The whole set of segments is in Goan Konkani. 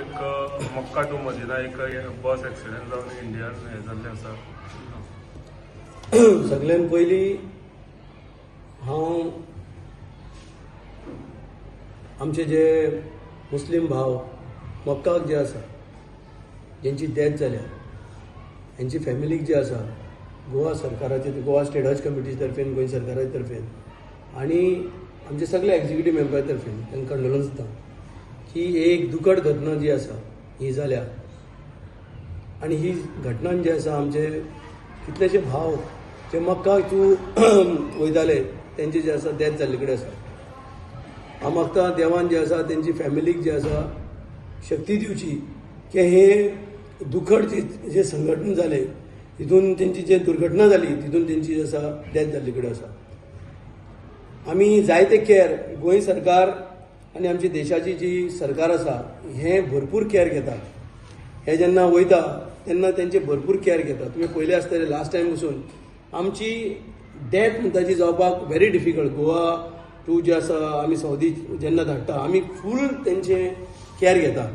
एक मक्का टू मदिना एक बस एक्सिडेंट जावन इंडियन हें जाल्लें आसा. सगळ्यान पयलीं हांव आमचे जे मुस्लीम भाव मक्काक जे आसा जेंची डेथ जाल्या हेंची फॅमिलीक जे आसा गोवा सरकाराचे, गोवा स्टेट हज कमिटीचे तर्फेन, गोंय सरकाराचे तर्फेन आनी आमचे सगळे एक्झिक्युटीव मेंबरा तर्फेन तांकां कंडोलन्स दिता की एक दुखद घटना जी आसा ही जाल्या आनी ही घटना जी आसा आमचे कितलेशे भाव जे मक्काक तूं वयताले तेंचे जे आसा डेथ जाल्ले कडेन आसा. हांव मागता देवान जे आसा तेंची फॅमिलीक जे आसा शक्ती दिवची की हे दुखद जे संघटना जाले तितून तेंची जे दुर्घटना जाली तितून तेंची जे आसा डेथ जाल्ले कडेन आसा. आमी जायते केअर गोंय सरकार आनी आमची देशाची जी सरकार आसा हें भरपूर केअर घेता. हे जेन्ना वयता तेन्ना तेंचे भरपूर केअर घेता. तुमी पयले आसतले लास्ट टायम पसून आमची डेथ म्हणटा जी जावपाक व्हेरी डिफिकल्ट. गोवा टू जे आसा आमी सौदी जेन्ना धाडटा आमी फूल तेंचे केअर घेता,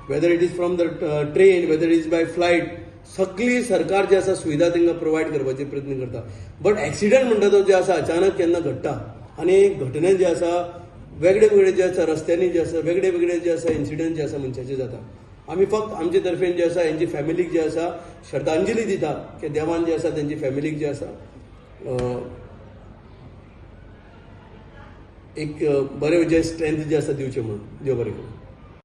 whether it is from the train, whether it is by flight, सगळी सरकार जे आसा सुविधा तांकां प्रोवायड करपाचे प्रयत्न करता. बट एक्सिडंट म्हणटा तो जे आसा अचानक केन्ना घडटा आनी घटने जे आसा वेगळे वेगळे जे आसा रस्त्यांनी जे आसा वेगळे वेगळे जे आसा इन्सिडंट जे आसा मनशाचे जाता. आमी फक्त आमचे तर्फेन जे आसा हेंची फॅमिलीक जे आसा श्रद्धांजली दिता की देवान जे आसा तेंची फॅमिलीक जे आसा एक बरें जे स्ट्रेंथ जे आसा दिवचें म्हणून. देव बरें करूं.